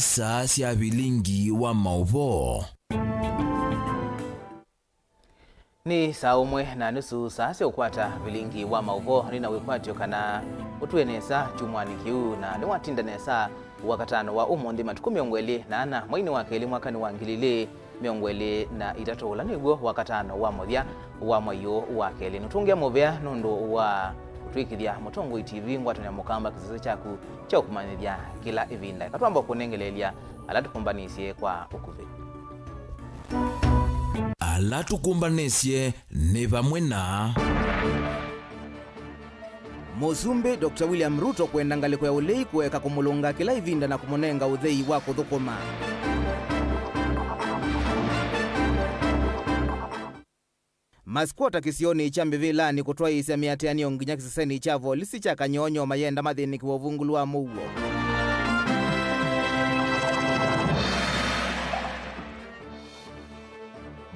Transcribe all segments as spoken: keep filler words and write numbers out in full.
Saa sya vilingi wa maũvoo. Nĩ saa ũmwe na nusu saa sya ũkwata vilingi wa maũvoo. Nĩ na wĩkwatyo kana ũtwĩe nesa kyumwanĩ kĩu, na nĩwatinda nesa wakatano wa ũmũnthĩ, matukũ mĩongo ĩlĩ na ana, mweinĩ wa kelĩ, mwakanĩ wa ngili ilĩ mĩongo ĩlĩ na itatũ, ũla nĩw'o wakatano wa mũthya wa mwei ũũ wa kelĩ. Nũtũngĩa mũvea nũndũ wa kũtwĩkĩthya Mũtongoi T V ngwatanĩo ya Mũkamba, kĩsese kyaku kya ũkũmanyĩthya kĩla ĩvinda. Eka twamba kũnengeleelya ala tũkũmbanĩsye kwa ũkuvĩ. Ala tũkũmbanĩsye nĩ vamwe na Mũsumbĩ Doctor William Ruto kwenda ngalĩko ya ũlei kũeka kũmũlũnga kĩla ĩvinda na kũmũnenga ũthei wa kũthũkũma. Maskwota kĩsionĩ kya Mbĩvĩlanĩ kũtwaĩĩsya mĩatĩanĩo nginya kĩsesenĩ kya volisi kya Kanyonyo mayenda mathĩnĩkĩwe ũvungũlu wa mũuo.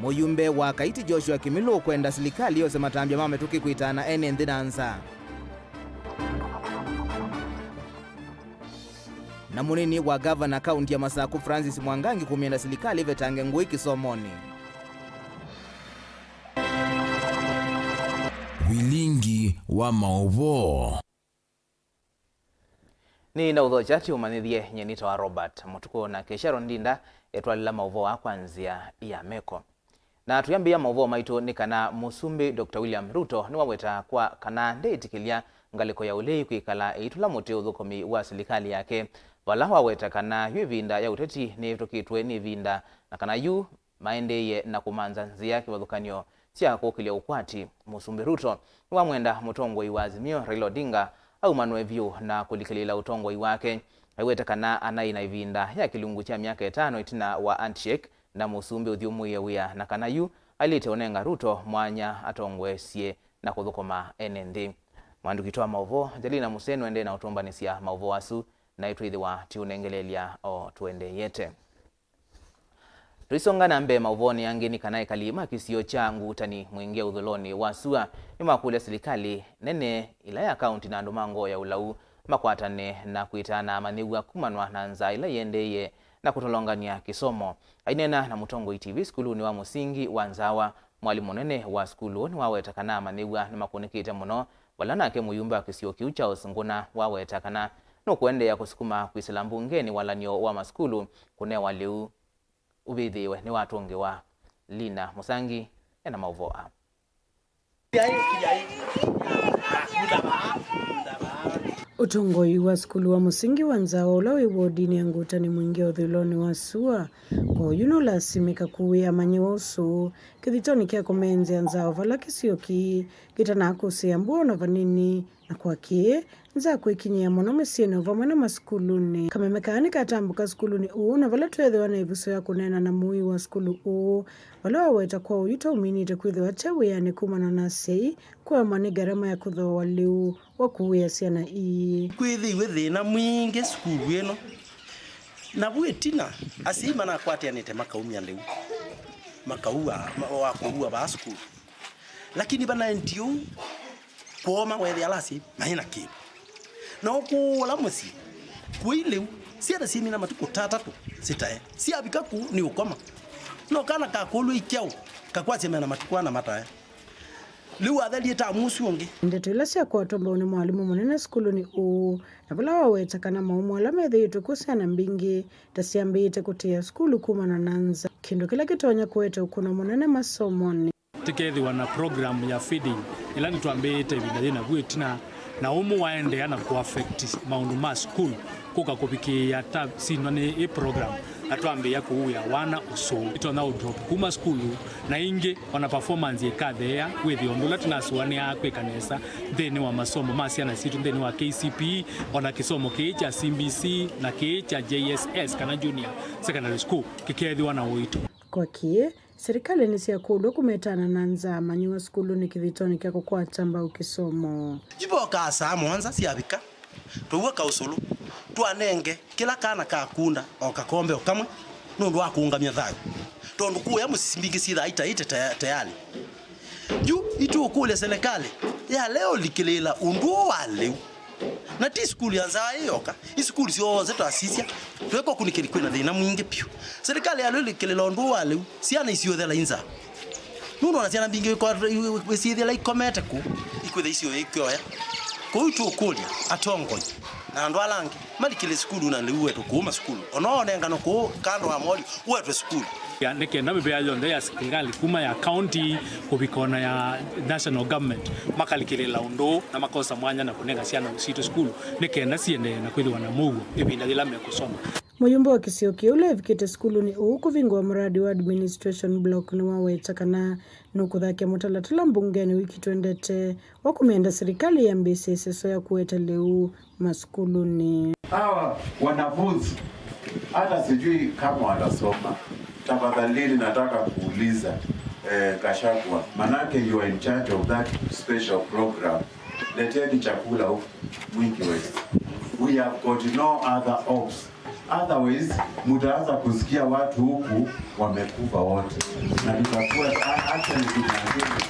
Mũyumbe wa Kaiti Joshua Kĩmilũ kwenda silikalĩ yose matambya ma mĩtũkĩ kwĩtaana ene nthĩ na nza. Na mũnini wa gavana kaunti ya Masakũ Francis Mwangangi kũmyenda silikalĩ ĩvetange ngũĩ kĩsomonĩ. Vilingi wa maũvoo. Nĩ na ũthokya ti ũmanyĩthye, nyie nĩtawa Robert Mũtukũ, na Kesharo Ndinda etwalĩla maũvoo aa kwa nzĩa ya meko. Na tũyambĩĩa maũvoo maitũ nĩ kana Mũsumbĩ Doctor William Ruto nĩwaweta kwa kana ndeĩtĩkĩlya ngalĩko ya ũlei kwĩkala ĩitũla mũtĩ ũthũkũmi wa silikalĩ yake, vala waweta kana yu ĩvinda ya ũteti nĩyĩvĩtũkĩtwe nĩ ĩvinda, na kana yu maendeeie na kũmantha nzĩa kĩvathũkany'o sya kũkĩlya ũkwati. Mũsumbĩ Ruto nĩwamwenda mũtongoi wa Azimio, Raila Odinga, aumanwe vyũ na kũlikĩlĩĩla ũtongoi wake. Aiweta kana anaĩ na ĩvinda ya kĩlungu kya myaka ĩtano ĩtina wa handshake na mũsumbĩ ũthyũmũĩe wĩa, na kana yu ailĩte ũnenga Ruto mwanya atongoesye na kũthũkũma ene nthĩ. Mwandĩki witũ wa maũvoo, Jelina Museno, endee na ũtũmbanĩsya maũvoo asu, naĩ twĩthĩwa tũiũnengeleelya o tũendeeyete. Tũisonga na mbee maũvoonĩ angĩ, nĩ kana ekali ma kĩsio kya Ngutani Mwingi ũthũlonĩ wa sua nĩmakũlya silikalĩ nene ĩla ya kaunti na andũ ma ngoo ya ũlau makwatane na kwĩtaana amanyĩw'a kumanwa na nzaa ĩla ĩendeeie na kũtolongany'a kĩsomo. Aineena na Mũtongoi T V sukulunĩ wa mũsingi wa Nzawa, mwalimũ mũnene wa sukulu ũũ nĩwaweta kana amanyĩw'a nĩmakũnĩkĩte mũno, vala nake mũyumbe wa kĩsio kĩu Charles Nguna waweta kana nũkũendeea kũsukuma kwĩsĩla mbungenĩ walany'o wa masukulu kũnewa lĩu ũvĩthĩĩwe nĩwatũngĩwa. Lina Mũsangi ena maũvoo aa. Ũtongoi wa sukulu wa mũsingi wa Nzawa ũla wĩ wodinĩ ya Ngutani Mwingi ũthũlonĩ wa sua, kwoou nũlasimĩka kuĩa amanyĩw'a ũsu kĩthitoni kya kũmenzya nzaa vala kĩsio kĩĩ kĩtanakũsĩĩa mbua ona vanini, na kwa kĩĩ, nzaa kwĩkinyĩa mũno mĩsyĩnĩ o vamwe na masukulunĩ. Kameme kaa nĩkatambũka sukulunĩ ũũ, na vala tweethĩwa na ĩvuso ya kũneena na mũui wa sukulu ũũ, vala waweta kwa ũyu tauminĩte kwĩthĩwa te wĩanĩ kumana na asyai kũemwa nĩ ngarama ya kũthooa lĩu wa kũĩa syana ii. Kwĩthĩiwe thĩna mwingĩ sukulu ĩno, na vu ĩtina asyai manakwatĩanĩte makaumya lĩu, makaua, ma-, wa kũua vaa sukulu. Lakini vanaendie ũu, kwooma weethĩa ala asyai maĩ na kĩndũ. Na ũkũũla mũsyĩ, kũi lĩu, syana syĩmina matukũ ta atatũ sitae, syavika kũu nĩ ũkoma. No kana kakũlw'a ikyaũ, kakwasya mena matukũ ana matae. Lĩu athalie tamu ũsu ũngĩ. Ndeto ila syakwatwa mbau nĩ mwalimũ mũnene sukulunĩ ũũ, na vala waweta kana maũmũ ala methĩĩtwe kwĩ syana mbingĩ ta syambĩĩte kũtĩĩa sukulu kumana na nza, kĩndũ kĩla kĩtonya kũete ũkũno mũnene masomonĩ. Tũkethĩwa na program ya feeding, ĩla nĩtwambĩĩte ĩvinda yĩ navu ĩtina, na ũmũ waendeea na kũaffect maũndũ ma sukulu kũka kũvikĩĩa ta sindwa nĩ ĩ program, na twambĩĩa kũuĩa wana ũsũũ. Itonya ũdrop kuma sukulu, na ĩngĩ ona performance ĩkatheea, wĩthĩa ũndũ ũla tũnasũanĩaa kwĩka nesa nthĩnĩ wa masomo ma syana sitũ nthĩnĩ wa K C P E, ona kĩsomo kĩĩ kya C B C na kĩĩ kya J S S kana Junior Secondary School kĩkethĩwa na ũito. Kwa kĩĩ, silikalĩ nĩsyakũlw'a kũmetaana na nzaa amanyĩw'a sukulunĩ kĩthitoni kya kũkwata mbau kĩsomo. Ivokaa saa mũonza syavika, tũw'a kaũsũlũ, twanenge kĩla kana kakunda o kakombe o kamwe nũndũ wa kũũngamya thayũ, tondũ kũya mũsyĩ mbingĩ syĩthaa itaĩte ta-, tayalĩ. Yu itũũkũlya silikalĩ yalea ũlikĩlĩĩla ũndũ ũũ wa lĩu. Na ti sukulu ya Nzaa ĩ yoka, i sukulu syonthe twasisya, tweka ũkunĩkĩli kwĩna thĩna mwingĩ vyũ. Serikali ya lĩu ĩkĩlĩla ũndũ ũũ wa lĩu, syana isyũthela i nzaa. Nũndũ ona syana mbingĩ ikwata-, i-, i-, syĩthĩla ikomete kũu, ikwĩtha isio ikyoya. Kũu tũkũlya atongoi na andũ ala angĩ malikĩle sukulu na lĩu wetu kũu masukulu. Ona onengano kũu kando wa moli, wetwe sukulu. Ya, nĩ kenda mĩvĩa yonthe ya serikali kuma ya county kũvika ona ya national government makalikĩlĩla ũndũ na makosa mwanya na kũnenga syana sitũ sukulu nĩ kenda siendee na kwĩthĩwa na mũuo ĩvinda yĩla mekũsoma. Mũyumbe wa kĩsio kĩu ũla evikĩte sukulunĩ ũũ kũvingũa mũradi wa administration block nĩwaweta kana nũkũthakĩa mũtalatala mbungenĩ wiki twendete wa kũmenda serikali yambĩĩsye ĩseso ya kũete lĩu masukulunĩ. Hawa wanafunzi, hata sijui kama watasoma. Tafadhalini, nataka kuuliza, eh, Gachagua, manake you are in charge of that special program. Leteni chakula huku Mwingi West. We have got no other option. Otherwise, mtaanza kusikia watu huku wamekufa wote. Na tutakuwa a-, actually tunaamini.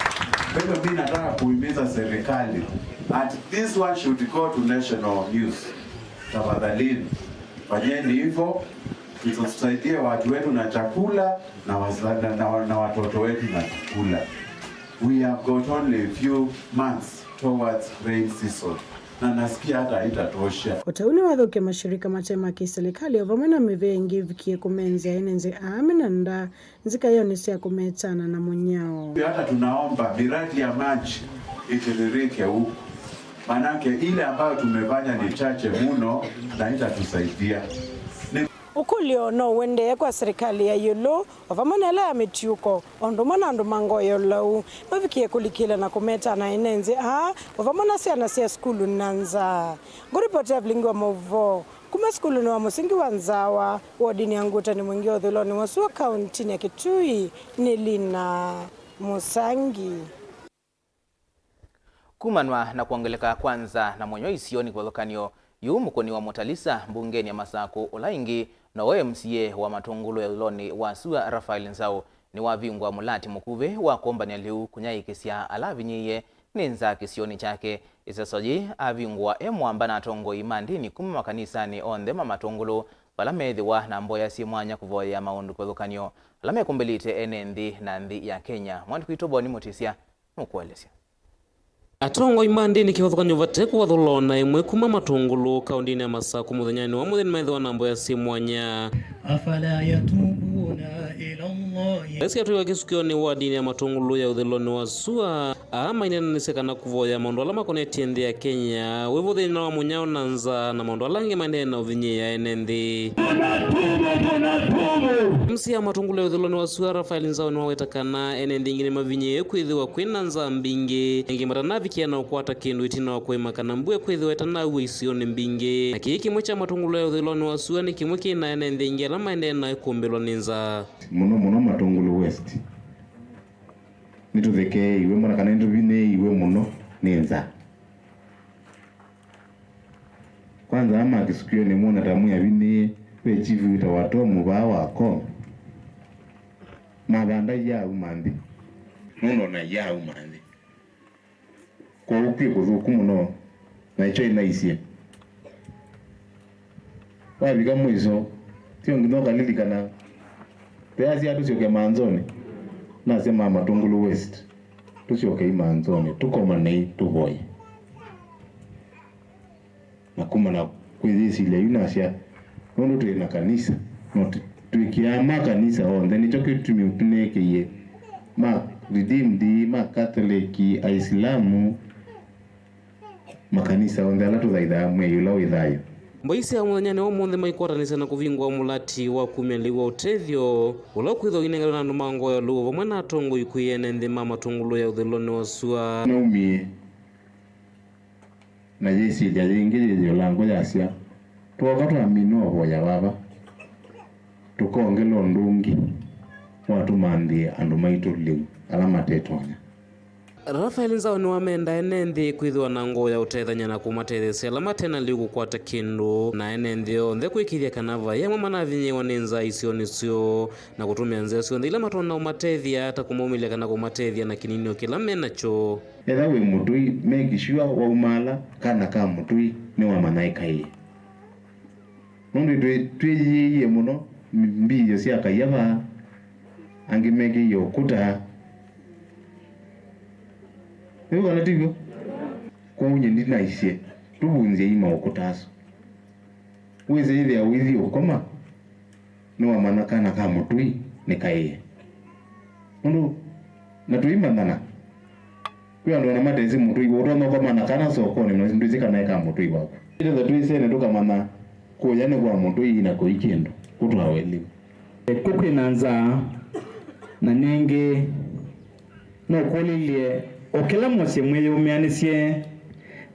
Kwa hivyo mimi nataka kuhimiza serikali, and this one should go to national news. Tafadhalini, fanyeni hivyo, tusaidie watu wetu na chakula na, wasa-, na, na, na watoto wetu na chakula. We have got only a few months towards rain season. Na nasikia hata haitatosha. Ũtau nĩwathũkia mashirika mate ma kĩsilikalĩ o vamwe na mĩvĩa ĩngĩ ĩvikie kũmenzĩa ene nzĩ aa mena nda nzikaĩonĩ sya kũmetana na mũnyao. Hata tunaomba miradi ya maji itiririke huku. Manake ile ambayo tumefanya ni chache mno na haitatusaidia. Ni Ũkũlyo no ũendee kwa silikalĩ ya ĩũlũ, o vamwe na ĩla ya mĩtiũko, o ũndũ ũmwe na andũ ma ngoo ya ũlau, mavikie kũlikĩla na kũmetana ene nzĩ aa, o vamwe na syana sya sukulu na nzaa. Ngũripoti ya vilingi wa maũvoo kuma sukulunĩ wa mũsingi wa Nzawa, wodinĩ ya Ngutani Mwingi ya ũthũĩlonĩ wa sua, kauntinĩ ya Kitui, nĩ Lina Mũsangi. Kumanwa na kwongeleka kwa nzaa na mũnyao isionĩ kĩvathũkany'o, yu mũkũni wa Mũtalisa mbungenĩ ya Masakũ, ũla ĩngĩ nowe M C A wa Matũngũlũ ya ũthũĩlonĩ wa sua, Raphael Nzau, nĩwavingũa mũlati mũkuvĩ wa kũmbany'a lĩu kũnyaĩĩkĩsya ala avinyĩĩe nĩ nzaa kĩsionĩ kyake. Ĩseso yĩĩ avingũa e mũamba na atongoi ma ndĩni kuma makanisanĩ onthe ma Matũngũlũ, vala meethĩwa na mboya syĩ mwanya kũvoyea maũndũ kĩvathũkany'o ala mekũmbĩlĩte ene nthĩ na nthĩ ya Kenya. Mwandĩki witũ Boni Mũtĩsya nũkũelesya. Atongoi ma ndĩni kĩvathũkany'o vate kũvathũla o na ĩmwe kuma Matũngũlũ, kaũndĩnĩ ya Masakũ, mũthenyanĩ wa mũthya nĩmeethĩwa na mboya syĩ mwanya. أفلا يتوبون إلى الله. Esi atwĩwa kĩsukĩonĩ wa ndĩni ya Matũngũlũ ya ũthũĩlonĩ wa sua, aa maineenanĩsye kana kũvoya maũndũ ala makonetye nthĩ ya Kenya, wĩvo thĩna wa mũnyao na nzaa, na maũndũ ala angĩ maendee na ũvinyĩĩa ene nthĩ. Tunatubu, tunatubu. M C A wa Matũngũlũ ya ũthũĩlonĩ wa sua, Raphael Nzau, nĩwaweta kana ene nthĩ ĩngĩ nĩmavinyĩĩe kwĩthĩwa kwĩ na nzaa mbingĩ, ĩngĩ matanavikĩa na ũkwata kĩndũ ĩtina wa kũĩma kana mbua kwĩthĩwa ĩtanaua isionĩ mbingĩ. Na kĩĩ kĩmwe kya Matũngũlũ ya ũthũĩlonĩ wa sua nĩ kĩmwe kĩ na ene nthĩ ĩngĩ ala maendee na kũmbĩlwa nĩ nzaa. Mũno mũno Matũngũlũ West. Nĩtũthekeeiwe mũno kana nĩtũvinyĩĩiwe mũno nĩ nzaa. Kwanza ama kĩsukĩonĩ mwona ta mwĩ avinyĩĩe, ve chief wĩtawa Tom vaa wa Kom. Mavanda iaa uma nthĩ. Nũndũ ona iaa uma nthĩ. Kwoou kwĩ kũthũku mũno, na nĩkyo ĩnaisye. Wavika mũiso, sio nginya ũkalilikana. Tũyasya tũsyoke manzonĩ, nasya ma Matũngũlũ West, tũsyokei manzonĩ, tũkomanei, tũvoye. Na kumana kwĩ yĩsilya yu nasya, nũndũ twĩ na kanisa, no tũ-, twĩkĩaa ma kanisa onthe, nĩkyo kĩtumi ũtũnengeie ma Redeemed, ma Catholic, Aisilamu, makanisa onthe ala tũthaithaa Mwĩai ũla wĩ thayũ. Mboisi ya mũthenyanĩ wa ũmũnthĩ maikwatanĩsya na kũvingũa mũlati wa kumya lĩu wa ũtethyo, ũla ũkwĩthwa ũinenganwa na andũ ma ngoo ya lĩu vamwe na atongoi kwĩ ene nthĩ ma Matũngũlũ ya ũthũĩlonĩ wa sua. Naumie na yĩsilya yĩngĩ yĩyĩola ngũ yasya, twooka twamina ũvoya vava, tũkongela ũndũ ũngĩ wa tũmanthĩe andũ maitũ lĩu ala matetonya. Raphael Nzau nĩwamenda ene nthĩ kwĩthĩwa na ngoo ya ũtethany'a na kũmatetheesya ala mate na lĩu kũkwata kĩndũ, na ene nthĩ onthe kwĩkĩĩthya kana vai amwe manavinyĩĩwa nĩ nzaa isionĩ syoo, na kũtũmĩa nzĩa syonthe ila matonya ũmatethya, ta kũmaumĩlya kana kũmatethya na kĩninio kĩla me nakyo. Ethĩwa wĩ mũtũi, make sure waumaala kana ka mũtũi nĩwamanya ĩkaĩe. Nũndũ twĩ-, twĩyĩie mũno mbiio sya kaia vaa, angĩ mekĩie ũkũta. Nĩw'o kana ti w'o? Kwoou nyie ndinaisye, tũvunzyei maũkũta asu. Wĩsĩ ĩthĩa ũithi ũkoma, nĩwamanya kana ka mũtũi nĩkaĩe. Nũndũ, na tũimanyana, kwĩ andũ ona matesĩ mũtũi, ũtonya ũkoma na kana sokonĩ, na ndwĩsĩ kana e ka mũtũi waku. Ĩtetha twĩsene tũkamanya kũya nĩ kwa mũtũi na kũi kĩndũ, kũtwawe lĩu. Kũkwĩ na nzaa, na nĩngĩ no kũlĩlye o kĩla mũsyĩ mwĩyũmĩanĩsye,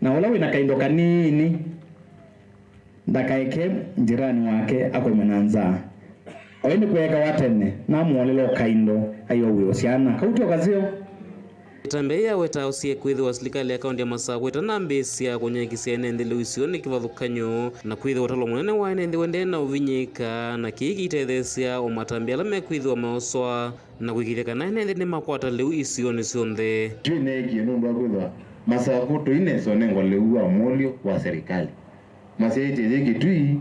na ũla wĩ na kaindo kanini, ndakaeke njĩranĩ wake akome na nzaa. Oĩ nĩkweekawa tene, namũolelwa kaindo aiwa wĩo syana. Kau tyo kaseo? Ĩtambya yĩĩ yaweta aũsye kwĩthĩwa silikalĩ ya kaũntĩ ya Masakũ ĩtanambĩĩsya kũnyakisya ene nthĩ lĩu isionĩ kĩvathũkany'o, na kwĩthĩwa ũtalo mũnene wa ene nthĩ ũendee na ũvinyĩĩka, na kĩĩ kĩitetheesya o matambya ala mekwĩthĩwa meoswa na kũĩkĩĩthya kana ene nthĩ nĩmakwata lĩu isionĩ syonthe. Twĩneekie nũndũ wa kwĩthĩwa Masakũ tũinesa ũnengwa lĩu wa mũlyo wa serikali. Masyaĩtye yĩ kĩtui,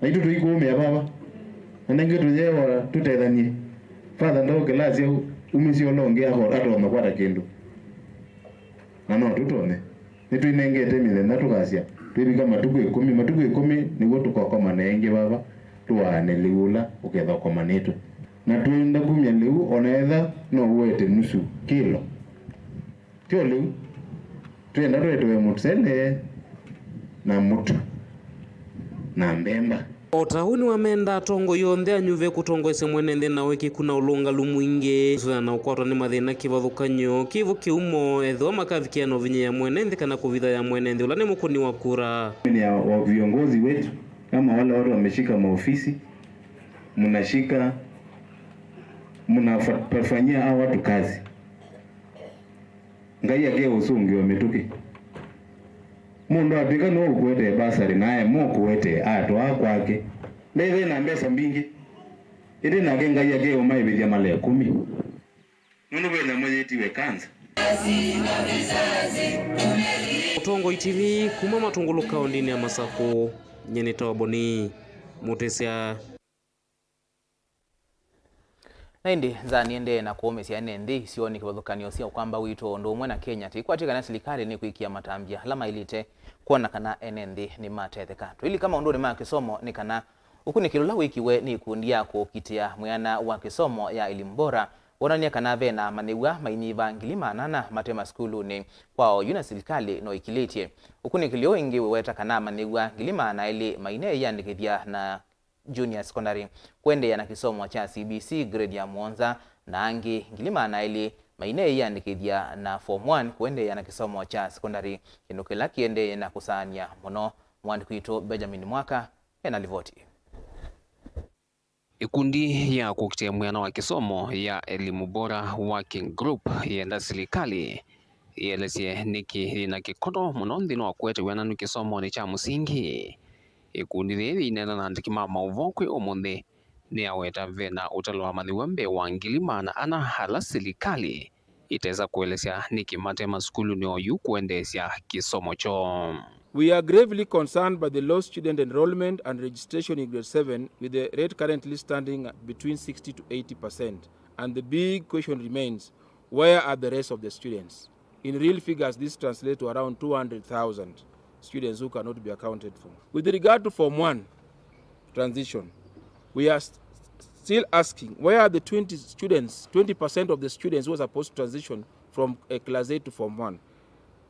naitũ tũikũũmĩa vava. Na nengĩ tũyeewa tũtethanie. Father ndaũkĩlasya umĩsye ũla ũngĩ ako-, atonya kwata kĩndũ. Na no tũtonye. Nĩtwĩnengete mĩthenya tũkasya, twĩvika matukũ ĩkũmi, matukũ ĩkũmi nĩw'o tũkokomana ĩngĩ vava, tũaane lĩu ũla ũketha ũkomanĩtwe. Na twĩenda kumya lĩu, ona etha no ũete nusu kĩlo. Tyo lĩu, twĩenda tũetewe mũsele na mũtu na mbemba. O ta ũu nĩwamenda atongoi onthe anyuve kũtongoesya mwene nthĩ na ũĩkĩĩku na ũlũngalu mwingĩ, kũsũvĩana na ũkwatwa nĩ mathĩna kĩvathũkany'o kĩvo kĩumo, ethĩwa makavikĩa na ũvinyĩĩa mwene nthĩ kana kũvitha ya mwene nthĩ ũla nĩ mũkũni wa kura. Mimi ni wa viongozi wetu, kama wale watu wameshika maofisi, mnashika, mnafanyia hao watu kazi. Ngai akeũsũngĩwa mĩtũkĩ. Mũndũ atw'ĩka nĩwe ũkũete basarĩ, nae mũkũete atwaa kwake. Ndethĩ na mbesa mbingĩ, ĩndĩ nake Ngai akeũmaĩvĩthya mala ĩkũmi. Nũndũ ve nyamũ yĩtiwe kanza. Ũtongoi T V kuma Matũngũlũ kaũndĩnĩ ya Masakũ, nyie nĩtawa Boni Mũtĩsya. Na ĩndĩ nzaa nĩendee na kũũmĩsya ene nthĩ isionĩ kĩvathũkany'o sya ũkamba witũ o ũndũ ũmwe na Kenya tĩikwatya kana silikalĩ nĩkwĩkĩa matambya ala maĩlĩte kwona kana ene nthĩ nĩmatetheka. Tũilika maũndũnĩ ma kĩsomo nĩ kana ũkunĩkĩli ũla wĩkiwe nĩ ikundi ya kũkitĩa mwĩana wa kĩsomo ya Elimu Bora wonany'a kana ve na amanyĩw'a mainyiva ngili maana ana mate masukulunĩ kwa oyu na silikalĩ no ĩkilĩtye. Ũkunĩkĩli ũũ ĩngĩ wĩweta kana amanyĩw'a ngili maana elĩ maineeyĩandĩkĩthya na junior secondary kũendeea na kĩsomo kya C B C grade ya mũonza, na angĩ ngili maana elĩ maineeyĩandĩkĩthya na form one kũendeea na kĩsomo kya secondary, kĩndũ kĩla kĩendee na kũsaanĩa mũno. Mũandĩki witũ Benjamin Mwaka ena livoti. Ĩkundi ya kũkitĩa mwĩana wa kĩsomo ya Elimu Bora Working Group yĩenda silikalĩ ĩelesye nĩkĩ yĩ na kĩkono mũno nthĩnĩ wa kũete wĩananu kĩsomonĩ kya mũsingi. Ĩkundi yĩĩ yĩineena na andĩki ma maũvoo kwĩ ũmũnthĩ nĩyaweta ve na ũtalo wa amanyĩw'a mbee wa ngili maana ana ala silikalĩ ĩtesa kũelesya nĩkĩ mate masukulunĩ oyu kũendeesya kĩsomo kyoo. We are gravely concerned by the low student enrollment and registration in grade seven, with the rate currently standing at between sixty to eighty percent. And the big question remains, where are the rest of the students? In real figures, this translates to around two hundred thousand students who cannot be accounted for. With regard to Form one transition, we are st-, still asking, where are the twenty students, twenty percent of the students who are supposed to transition from, uh, class eight to Form one?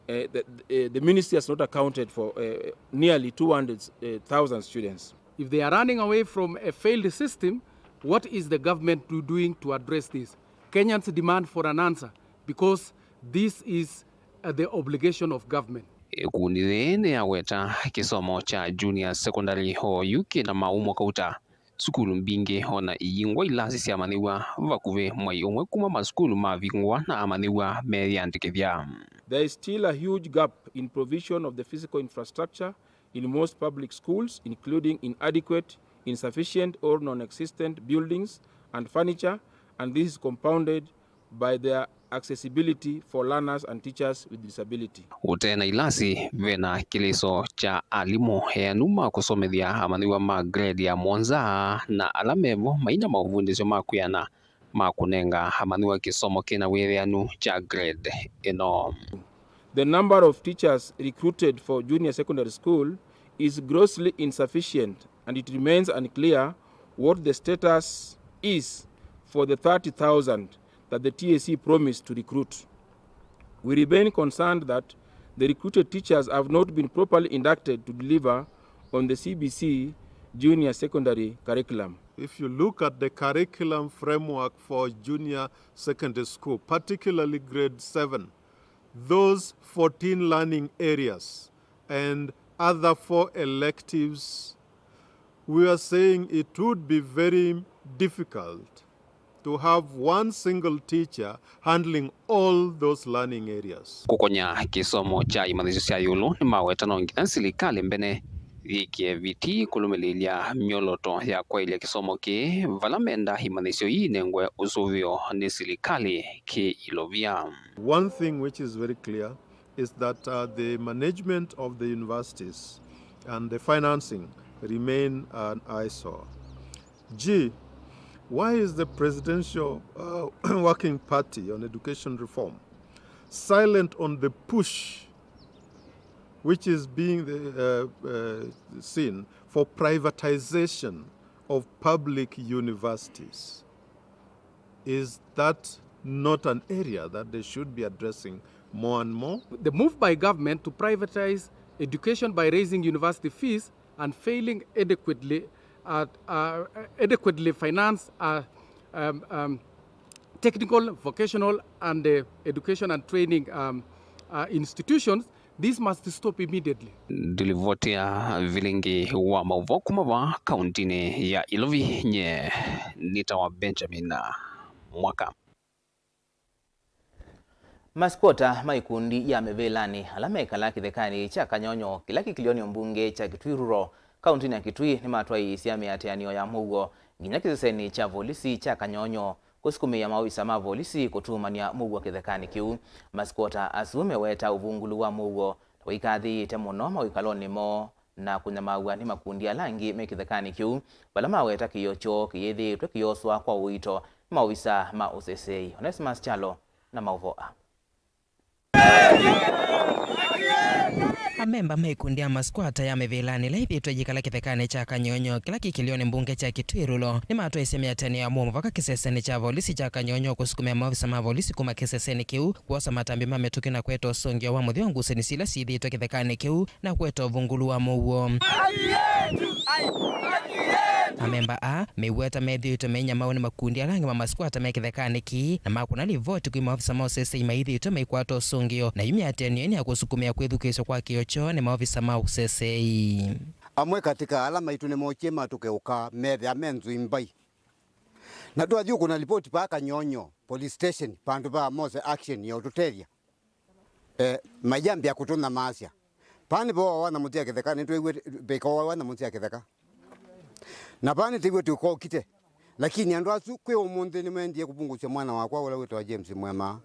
Uh, the, uh, the ministry has not accounted for, uh, nearly two hundred thousand students. If they are running away from a failed system, what is the government do-, doing to address this? Kenyans demand for an answer because this is, uh, the obligation of government. Ĩkundi yĩĩ nĩyaweta kĩsomo kya junior secondary oyu kĩna maumo kauta sukulu mbingĩ, o na iyingwa ilasi sya amanyĩw'a vakuvĩ mwei ũmwe kuma masukulu mavingũwa na amanyĩw'a meyĩandĩkĩthya. There is still a huge gap in provision of the physical infrastructure in most public schools, including inadequate, insufficient, or non-existent buildings and furniture, and this is compounded by their accessibility for learners and teachers with disability. Ũte na ilasi, ve na kĩlĩso kya alimũ eanu ma kũsomethya amanyĩw'a ma grade ya mũonza, na ala mevo maina maũvundĩsyo ma kwĩana ma kũnenga amanyĩw'a kĩsomo kĩna wĩthĩanu kya grade ĩno. The number of teachers recruited for junior secondary school is grossly insufficient, and it remains unclear what the status is for the thirty thousand that the T S C promised to recruit. We remain concerned that the recruited teachers have not been properly inducted to deliver on the C B C junior secondary curriculum. If you look at the curriculum framework for junior secondary school, particularly grade seven, those fourteen learning areas and other four electives, we are saying it would be very difficult to have one single teacher handling all those learning areas. Kũkonya kĩsomo kya imanyĩsyo sya ĩũlũ, nĩmaweta no nginya silikalĩ mbene yĩkĩe vitii kũlũmĩlĩĩlya myolooto ya kwaĩlya kĩsomo kĩĩ, vala menda imanyĩsyo ii inengwe ũsũvĩo nĩ silikalĩ kĩ-ilovia. One thing which is very clear is that, uh, the management of the universities and the financing remain an eyesore. G, why is the Presidential, uh, Working Party on Education Reform silent on the push which is being, uh, uh, seen for privatization of public universities? Is that not an area that they should be addressing more and more? The move by government to privatize education by raising university fees and failing adequately at, uh, adequately finance, uh, um, um, technical, vocational, and, uh, education and training, um, uh, institutions. This must stop immediately. Ndilivoti ya vilingi wa maũvoo kuma vaa kauntinĩ ya Ilovi, nye nĩtawa Benjamin Mwaka. Masikwota ma ikundi ya mĩvĩlanĩ ala mekalaa kĩthekanĩ kya Kanyonyo kĩla kĩ kĩlĩonĩ mbunge kya Kitui Rural, kauntinĩ ya Kitui, nĩmatwaĩĩsya mĩatĩanĩo ya mũuo nginya kĩsesenĩ kya volisi kya Kanyonyo kũsukumĩĩa maovisa ma volisi kũtuumany'a mũuo kĩthekanĩ kĩu. Masikwota asu meweta ũvungũlu wa mũuo ta ũikathĩĩte mũno mawĩkalonĩ moo na kũnyamaaw'a nĩ makundi ala angĩ me kĩthekanĩ kĩu, vala maweta kĩĩo kyoo kĩyĩthĩĩtwe kĩyoswa kwa ũito nĩ maovisa ma ũseseei. Onesimus Kyalo na maũvoo aa. Amemba ma ikundi ya maskwata ya mĩvĩlanĩ ĩla ĩthĩĩtwe yĩkala kĩthekanĩ kya Kanyonyo kĩla kĩ kĩlĩonĩ mbunge kya Kitui Rural nĩmatwaĩĩsye mĩatĩanĩo ya mũuo mũvaka kĩsesenĩ kya volisi kya Kanyonyo kũsukumĩa maovisa ma volisi kuma kĩsesenĩ kĩu kwosa matambya ma mĩtũkĩ na kũete ũsũngĩo wa mũthya wa ngusanĩsyo ila syĩthĩĩtwe kĩthekanĩ kĩu na kũete ũvungũlu wa mũuo. Amemba aa meweta methĩĩtwe meinyamawa nĩ makundi ala angĩ ma masikwata me kĩthekanĩ kĩĩ na makũna livoti kwĩ maovisa ma ũseseei maithĩĩtwe maikwata ũsũngĩo, na yu mĩatĩanĩo ĩno ya kũsukumĩa kwĩthukĩĩsya kwa kĩĩo kyoo nĩ maovisa ma ũseseei. Amwe katĩ ka ala maitũ nĩmookie matũke ũka methĩa me nzwii mbai. Na twathi ũkũna livoti vaa Kanyonyo police station vandũ va mose action ya ũtũtethya. Eh, mayambĩa kũtũnyamaasya. Vaa nĩvo wawa nyamũ sya kĩtheka, nĩtwĩw'e vĩka wawa nyamũ sya kĩtheka. Na vaa nĩtwĩw'e tũkokite. Lakini andũ asu kwĩ ũmũnthĩ nĩmaendie kũvungũsya mwana wakwa ũla wĩtawa James Mwema.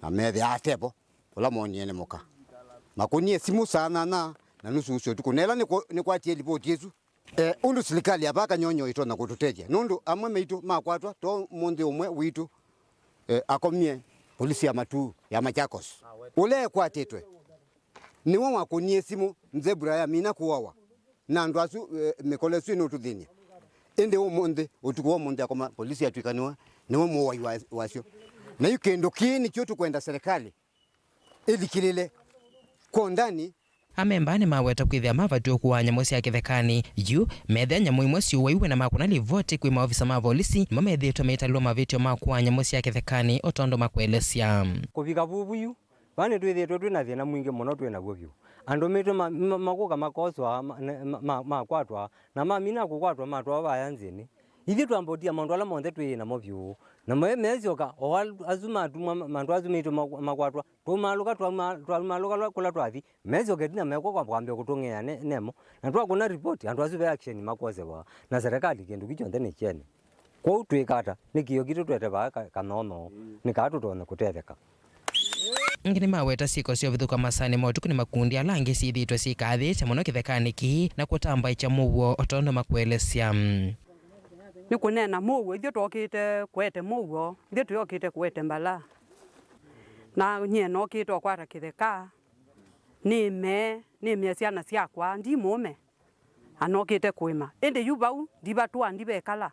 Na methĩa atevo, ũla moonie nĩ mũka. Makũnie simũ saa nyanya na nusu ũsu ũtukũ. Na ĩla nĩkwa-, nĩkwatie livoti ĩsu. Eh, ũndũ silikalĩ ya vaa Kanyonyo ĩtonya kũtũtethya, nũndũ amwe maitũ makwatwa, to mũnthĩ ũmwe witũ, eh, akomie polisi ya Matuu ya Machakos. Ũla ekwatĩtwe nĩwe wakũnie simũ, nzebra yamina kũawa, na andũ asu, eh, mĩkolo ĩsu ĩnũtũthĩny'a. Ĩndĩ ũmũnthĩ, ũtukũ wa ũmũnthĩ akoma polisi yatw'ĩka nĩwe, nĩwe mũwai wa, wasyo. Na yu kĩndũ kĩĩ nĩkyo tũkwenda serikali ĩthikĩlĩle kwa ũndani. Amemba nĩmaweta kwĩthĩa mavatiwe kũaa nyamũ sya kĩthekanĩ. Yu methĩa nyamũ imwe syũwaiwe na makũna livoti kwĩ maovisa ma volisi, nĩmo methĩĩtwe maitalĩlwa mavĩtyo ma kũaa nyamũ sya kĩthekanĩ, o tondũ makũelesya. Kũvika vuvu yu, vaa nĩtwĩthĩĩtwe twĩ na thĩna mwingĩ mũno twĩ naw'o vyũ. Andũ maitũ ma-, ma-, makũka makoswa, ma-, ne-, ma-, ma-, makwatwa, na mamina kũkwatwa matwawa vaya nzĩnĩ. Ithyĩ twambotia maũndũ ala monthe twĩ namo vyũ. Na me-, mesyoka, o al-, asu matumwa ma-, andũ asu maitũ ma-, makwatwa, twaumaalũka, twauma-, twaumaalũka lwa-, kũla twathi, mesyoka ĩtina mekwa kwambĩa kũtũng'ea ne-, nemo. Na twakũna report, andũ asu ve action makosewa. Na serikali kĩndũ kĩ kyonthe nĩ kyene. Kwoou twĩka ata? Nĩ kĩo kitũ twete vaa ka-, kanono, nĩ kaa tũtonye kũtetheka. Angĩ nĩmaweta syĩko sya ũvithũka masaanĩ ma ũtukũ nĩ makundi ala angĩ syĩthĩĩtwe syĩkaathĩĩsya mũno kĩthekanĩ kĩĩ na kũtambaĩkya mũuo o tondũ makũelesya. Nĩ kũneena mũuo, ithyĩ twokĩte kũete mũuo, ithyĩ twĩokĩte kũete mbala. Na nyie nokĩte ũkwata kĩtheka, nĩmee, nĩmie syana syakwa, ndi mũũme, na nokĩte kũĩma. Ĩndĩ yu vau, ndivatũa, ndivekala.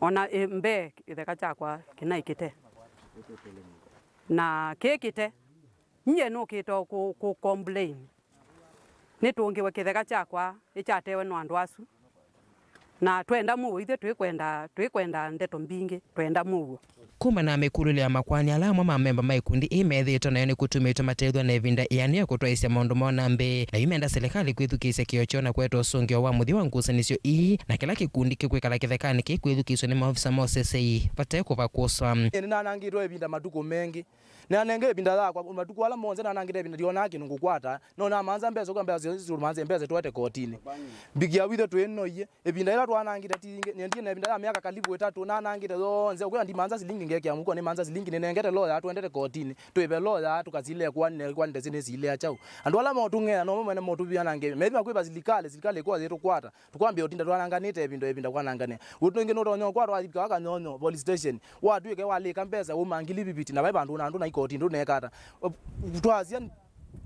Ona ĩ, mbee kĩtheka kyakwa kĩnaĩ kĩte. Na kĩ kĩte, nyie nũkĩte kũ, kũ complain. Nĩtũngĩwe kĩtheka kyakwa ĩkyatewe nĩ andũ asu. Na twenda mũuo, ithyĩ twĩkwenda, twĩkwenda ndeto mbingĩ, twenda mũuo. Kumana na mĩkũlĩlyo ya makoani ala amwe ma memba ma ikundi ii methĩĩtwe nayo nĩkũtumĩtwe matethw'a na ĩvinda ĩanu ya kũtwaĩĩsya maũndũ moo na mbee, na yu menda silikalĩ kwĩthukĩĩsya kĩo kyoo na kũeta ũsũngĩo wa mũthya wa ngusanĩsyo ii, na kĩla kĩkundi kĩkwĩkala kĩthekanĩ kĩkwĩthukĩĩsw'a nĩ maovisa ma ũseseĩ vate kũvakũswa. Nĩnanangĩtwe ĩvinda matukũ mengĩ. Nĩnanenge ĩvinda yakwa, matukũ ala monthe nanangĩte ĩvinda ndionaa kĩndũ ngũkwata. No namanza mbesa, kwa mbesa sio manze mbesa twete kotinĩ. Mbikia withe twĩnoie. Ĩvinda ĩla twanangĩte ti yingĩ, nĩendie na ĩvinda ya myaka kalivu ĩtatũ, nanangĩte yonthe. Ũkwĩwa ndimanza silingi ngekĩa mũko, nĩmanza silingi nĩnengete lawyer atwendete kotinĩ. Twĩve lawyer tũkasile kwa nĩ kwa ndesi nĩ sile achau. Andũ ala motũng'ea no mene motũvia na ngemi. Methima kwĩva silikalĩ, silikalĩ kwa yĩtũkwata. Tũkwambia ũtinda twananganĩte ĩvinda ĩvinda kwanangane. Ũndũ ũngĩ nũtonya ũkwatwa wathi kwa Kanyonyo police station. Watwĩke walĩka mbesa uma ngili viviti na vai vandũ na andũ na ikoti ndũnekata. Twasya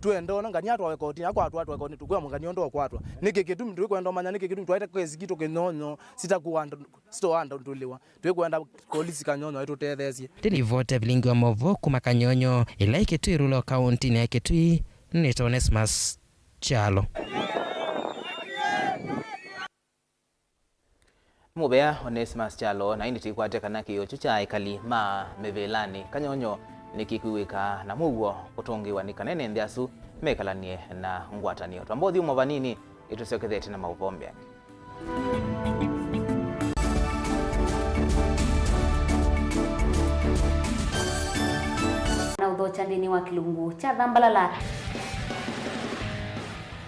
twenda ona ngania atwawe kotini, akwatwa atwawe kotini, tũkwĩa mũngania ũndũ ũkwatwa. Nĩkĩ kĩtumi tũkwenda ũmanya nĩkĩ kĩtumi twaĩte kesi kitũ Kĩnyonyo sitakuwa sitoandũlĩwa? Twĩkwenda polisi Kanyonyo ĩtũtetheesye. Ndĩlivota vilingi wa maũvoo kuma Kanyonyo, ĩla ĩ Kitui Rural kauntinĩ ya Kitui, nĩtwa Onesmus Kyalo. Mũvea Onesmus Kyalo, na ĩndĩ tĩkwate kana kĩo kyu kya ekali ma mĩvĩlanĩ Kanyonyo nĩkĩkwĩw'ĩka na mũuo kũtũngĩwa nĩ kana ene nthĩ asu mekalanie na ngwatanĩo. Twamba ũthyũmũa vanini, ĩtũsyokethete na maũvoo mbeanĩ. Na ũthokya nthĩnĩ wa kĩlungu kya Thambalala.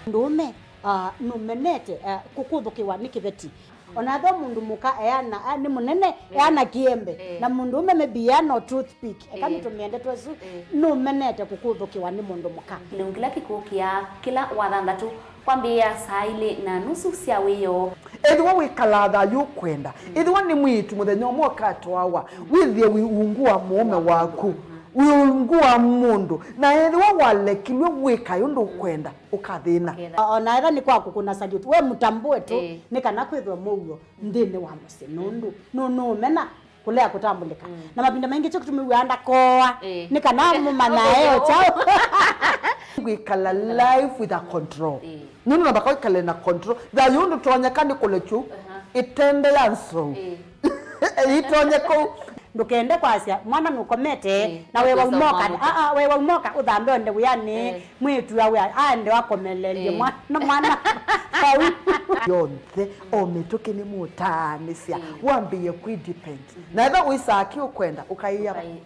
Mũndũũme, ah, nũmenete, ah, kũkũthũkĩwa nĩ kĩveti. Ona ethĩwa mũndũ mũka eana, ah, nĩ mũnene, eh, eana kĩembe. Eh. Na mũndũũme maybe eana o toothpick. Eka, eh, nĩtũmĩe ndeto ĩsu, eh, nũmenete kũkũthũkĩwa nĩ mũndũ mũka. Kĩlungu kĩla kĩkũkĩa kĩla Wathanthatũ kwambĩĩa saa ilĩ na nusu sya wĩoo. Ethĩwa wĩkalaa thayũ ũkwenda, ethĩwa nĩ mwĩĩtu mũthenya ũmwe ũkatwawa, wĩthĩe wĩ ungu wa mũũme waku, wĩ ungu wa mũndũ, na ethĩwa walekilw'e wĩkae ũndũ ũkwenda, ũkathĩna. Ũketha. O na ethĩwa nĩ kwa kũkũna salute, we mũtambũe tu, ĩĩ, nĩ kana kwĩthwe mũuo nthĩnĩ wa mũsyĩ, nũndũ nũ-, nũũmena kũlea kũtambũlĩka. Mm. Na mavinda maingĩ kyo kĩtumi wĩaa ndakoa, eh, nĩ kana mũmanyae o kyaũ. Ngwĩkala life with a control. Eh. Nũndũ namba kwĩkale na control. Thayũ ndũtonyeka nĩ kũlekyu, aha, ĩtende ya nsou. Eh. Ĩtonye kũu. Ndũkende kwasya mwana nũkomete, eh, na wewa ũmũka, ah, ah, wewa ũmũka ũthambe onde wĩanĩ, eh, mwĩĩtu awe aende akomelelye, eh, mwana, mwana vau. Yonthe, o mĩtũkĩ nĩmũtaanĩsya, mm, wambĩĩe kwĩ depend. Mm-hmm. Na ethĩwa wĩsaa kĩ ũkwenda, ũkaĩa. Ũkaĩ-,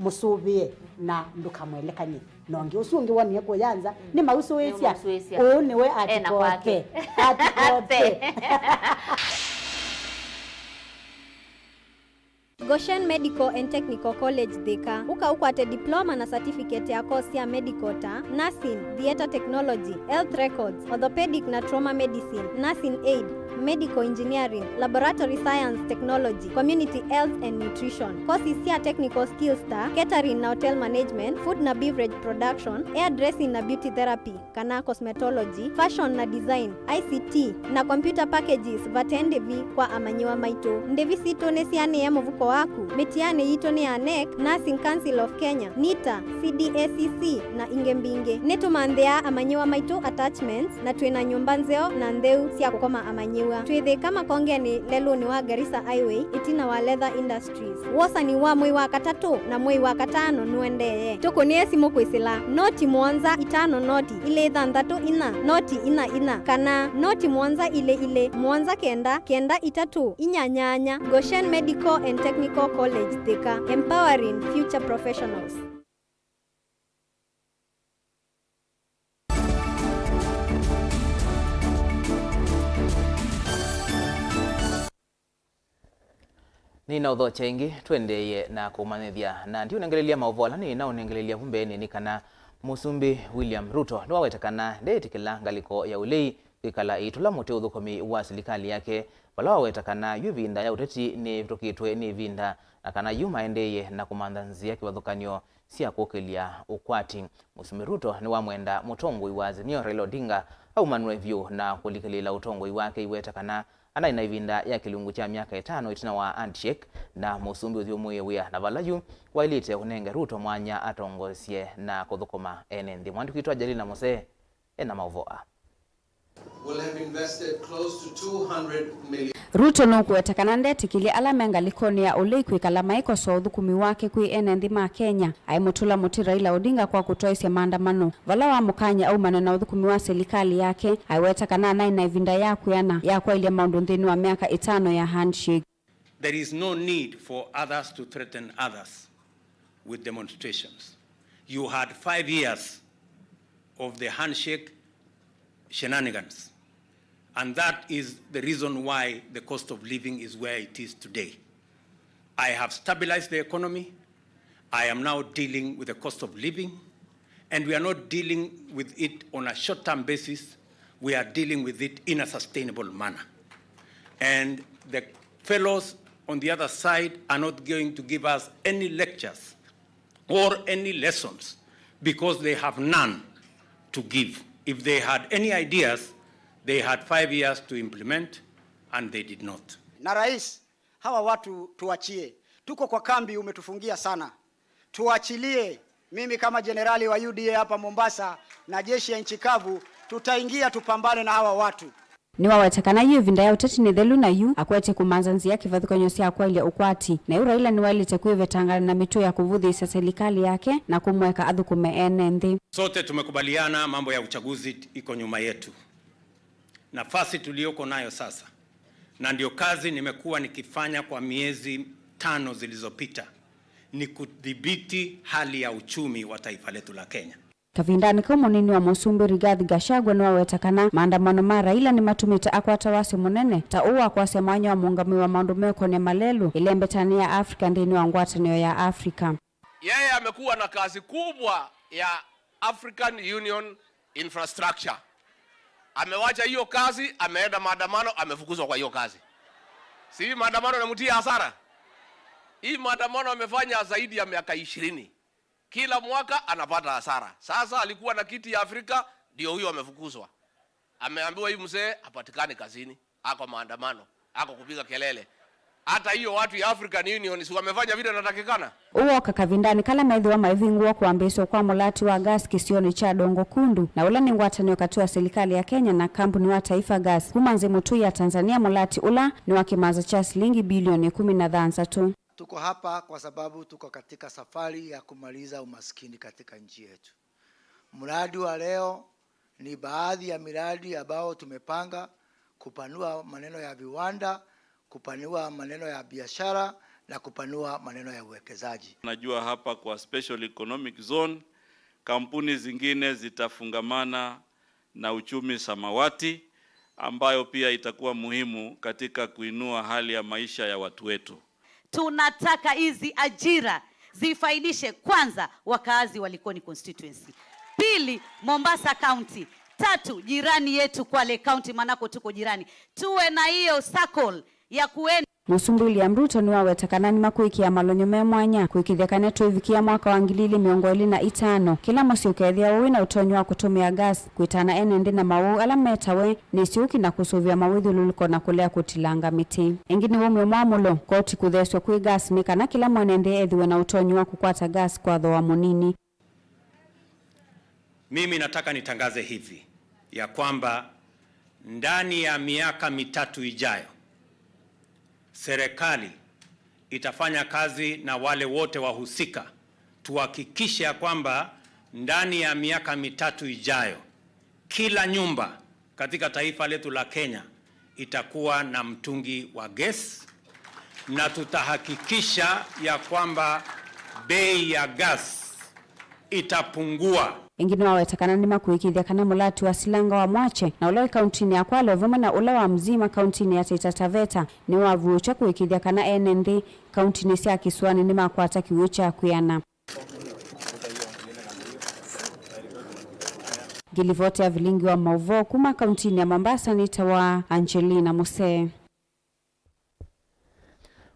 mũsũvĩe na ndũkamwelekany'e. Na ũngĩ ũsu ũngĩ wonie kũya nza, mm, nĩmausũĩsya. Nĩmausũĩsya. Ũũ nĩwe ena kwake. Atikote. Atikote. Goshen Medical and Technical College Thika. Ũka ũkwate diploma na certificate ya course sya medical ta nursing, theatre technology, health records, orthopedic na trauma medicine, nursing aid, medical engineering, laboratory science technology, community health and nutrition. Courses sya technical skills ta catering na hotel management, food na beverage production, hairdressing na beauty therapy kana cosmetology, fashion na design, I C T, na computer packages vate ndĩvi kwa amanyĩw'a maitũ. Ndĩvi sitũ nĩsianĩe mũvuko wa Mĩtianĩ yitũ nĩ ya nec, Nursing Council of Kenya, nita, C D A C C, na ingĩ mbingĩ. Nĩtũmanthĩaa amanyĩw'a maitũ attachments, na twĩ na nyũmba nzeo na ntheu sya kũkoma amanyĩw'a. Twĩthĩka Makongenĩ lelũnĩ wa Garissa Highway, ĩtina wa Leather Industries. Wosani wa mwei wa katatũ na mwei wa katano nũendee. Tũkũnĩe simũ kwĩsĩla noti mũonza itano noti ilĩ thanthatũ inya noti inya inya kana noti mũonza ilĩ ilĩ mũonza kenda kenda itatũ inya nyanya. Goshen Medical and Technical College Thika, empowering future professionals. Nĩnaũthokya ĩngĩ, tũendeeye na kũmanyĩthya, na ndiũnengelelya maũvoo ala nĩnaũnengelelya vu mbeenĩ nĩ kana Mũsumbĩ William Ruto nĩwaweta kana ndeĩtĩkĩla ngalĩko ya ũlei kwĩkala ĩitũla mũtĩ ũthũkũmi wa silikalĩ yake, vala waweta kana yu ĩvinda ya ũteti nĩvĩtũkĩtwe nĩ ĩvinda, na kana yu maendeeye na kũmantha nzĩa kĩvathũkany'o sya kũkĩlya ũkwati. Mũsumbĩ Ruto nĩwamwenda mũtongoi wa Azimio Raila Odinga aumanwe vyũ na kũlikĩlĩĩla ũtongoi wake, aiweta kana anaĩ na ĩvinda ya kĩlungu kya myaka ĩtano ĩtina wa handshake, na mũsumbĩ ũthyũmũĩe wĩa na vala yu waĩlĩte ũnenge Ruto mwanya atongoesye na kũthũkũma ene nthĩ. Mwandĩki witũ Angelina Mose ena maũvoo aa. Will have invested close to two hundred million. Ruto nũkũweta kana ndetĩkĩlye ala me ngalĩkonĩ ya ũlei kwĩkala maikosoa ũthũkũmi wake kwĩ ene nthĩ ma Kenya. Aimũtũla mũtĩ Raila Odinga kwa kũtwaĩsya maandamano, vala wamũkany'a aumane na ũthũkũmi wa silikalĩ yake. Aiweta kana anaĩ na ĩvinda ya kwĩana ya kwaĩlya maũndũ nthĩnĩ wa myaka ĩtano ya handshake. There is no need for others to threaten others with demonstrations. You had five years of the handshake shenanigans, and that is the reason why the cost of living is where it is today. I have stabilized the economy. I am now dealing with the cost of living, and we are not dealing with it on a short-term basis. We are dealing with it in a sustainable manner. And the fellows on the other side are not going to give us any lectures or any lessons because they have none to give. If they had any ideas, they had five years to implement, and they did not. Na rais, hawa watu tuachie. Tuko kwa kambi, umetufungia sana. Tuachilie. Mimi kama jenerali wa U D A hapa Mombasa na jeshi ya nchi kavu, tutaingia tupambane na hawa watu. Nĩwaweta kana yu ĩvinda ya ũteti nĩ thelu, na yu akwete kũmantha nzĩa kĩvathũkany'o sya kwaĩlya ũkwati. Na yu Raila nĩwaĩlĩte kwĩvetangana na mĩtuo ya kũvũthĩĩsya silikalĩ yake na kũmũeka athũkũme ene nthĩ. Sote tumekubaliana mambo ya uchaguzi iko nyuma yetu. Nafasi tuliyoko nayo sasa, na ndio kazi nimekuwa nikifanya kwa miezi tano zilizopita, ni kudhibiti hali ya uchumi wa taifa letu la Kenya. Kavindanĩ kau, mũnini wa mũsumbĩ Rigathi Gachagua nĩwaweta kana maandamano ma Raila nĩmatũmĩte akwata wasyo mũnene ta ũũ wa kwasya mwanya wa mũũngamĩi wa maũndũ meũkonĩa malelũ ĩlembetanĩ ya Africa nthĩnĩ wa ngwatanĩo ya Africa. Yeye amekuwa na kazi kubwa ya African Union infrastructure. Amewacha hiyo kazi, ameenda maandamano, amefukuzwa kwa hiyo kazi. Si hii maandamano inamtia hasara? Hii maandamano amefanya zaidi ya miaka ishirini. Kila mwaka anapata hasara. Sasa alikuwa na kiti ya Afrika, ndio huyo amefukuzwa. Ameambiwa hii mzee hapatikani kazini, ako maandamano, ako kupiga kelele. Hata hiyo watu ya African Union si wamefanya vile inatakikana? Ũũ woka kavindanĩ kala methĩwa maivingũwa kũambĩĩswa kwa mũlati wa gas kĩsionĩ kya Dongo Kundu, na ũla nĩ ngwatanĩo katĩ wa silikalĩ ya Kenya na kambuni wa Taifa Gas. Kuma nzĩ mũtũi ya Tanzania, mũlati ũla nĩ wa kĩmanza kya silingi bilioni ĩkũmi na thanthatũ. Tuko hapa kwa sababu tuko katika safari ya kumaliza umaskini katika nchi yetu. Mradi wa leo ni baadhi ya miradi ambao tumepanga kupanua maneno ya viwanda, kupanua maneno ya biashara na kupanua maneno ya uwekezaji. Najua hapa kwa Special Economic Zone, kampuni zingine zitafungamana na uchumi samawati, ambayo pia itakuwa muhimu katika kuinua hali ya maisha ya watu wetu. Tunataka hizi ajira zifaidishe kwanza wakaazi wa Likoni constituency. Pili, Mombasa County. Tatu, jirani yetu Kwale County, manako tuko jirani. Tuwe na hiyo circle ya kuenda Mũsumbĩ William Ruto nĩwaweta kana nĩmakwĩkĩa malonyo me mwanya kũĩkĩĩthya kana tũivikĩa mwaka wa ngili ilĩ mĩongo ĩlĩ na itano, kĩla mũsyĩ ũkethĩawa wĩ na ũtonyi wa kũtũmĩa gas, kwĩtana ene nthĩ na maũũ ala metawe nĩ syũki na kũsũvĩa mawĩthyũlũlũko na kũlea kũtilanga mĩtĩ. Ĩngĩ nĩ wũmyo mwamũlo, koti kũthesw'a kwĩ gas nĩ kana kĩla mwene nthĩ ethĩwe na ũtonyi wa kũkwata gas kwa thooa mũnini. Mimi nataka nitangaze hivi, ya kwamba ndani ya miaka mitatu ijayo, serikali itafanya kazi na wale wote wahusika, tuhakikishe ya kwamba ndani ya miaka mitatu ijayo, kila nyumba katika taifa letu la Kenya itakuwa na mtungi wa gas, na tutahakikisha ya kwamba bei ya gas itapungua. Ĩngĩ nĩwaweta kana nĩmakũĩkĩĩthya kana mũlati wa silanga wa Mwache na ũla wĩ kauntinĩ ya Kwale o vamwe na ũla wa Mzima kauntinĩ ya Taita Taveta nĩwavuũkya kũĩkĩĩthya kana ene nthĩ kauntinĩ sya kĩsũanĩ nĩmakwata kĩw'ũ kya kwĩana. Ngĩlivoti ya vilingi wa maũvoo kuma kauntinĩ ya Mombasa nĩtawa Angelina Musee.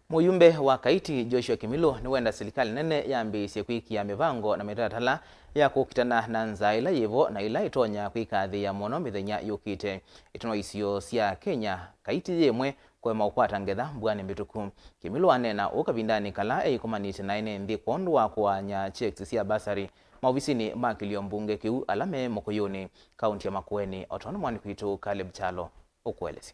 Mũyumbe wa Kaiti Joshua Kimilu nĩwenda silikalĩ nene yambĩĩsye kwĩkĩa mĩvango na mĩtalatala ya kũkitana na nzaa ĩla yĩvo na ĩla ĩtonya kwĩkathĩĩa mũno mĩthenya yũkĩte. Ĩtano isio sya Kenya, Kaiti yĩ ĩmwe kũema ũkwata ngetha mbuanĩ mbĩtũku. Kimilu aneena ũu kavindanĩ kala eĩkomanĩtye na ene nthĩ kwondũ wa kũaany'a checks sya bursary maovisinĩ ma kĩlio mbunge kĩu ala me Mũkũyũnĩ, kaunti ya Makueni, o tondũ mwandĩki witũ Caleb Kyalo ũkũelesya.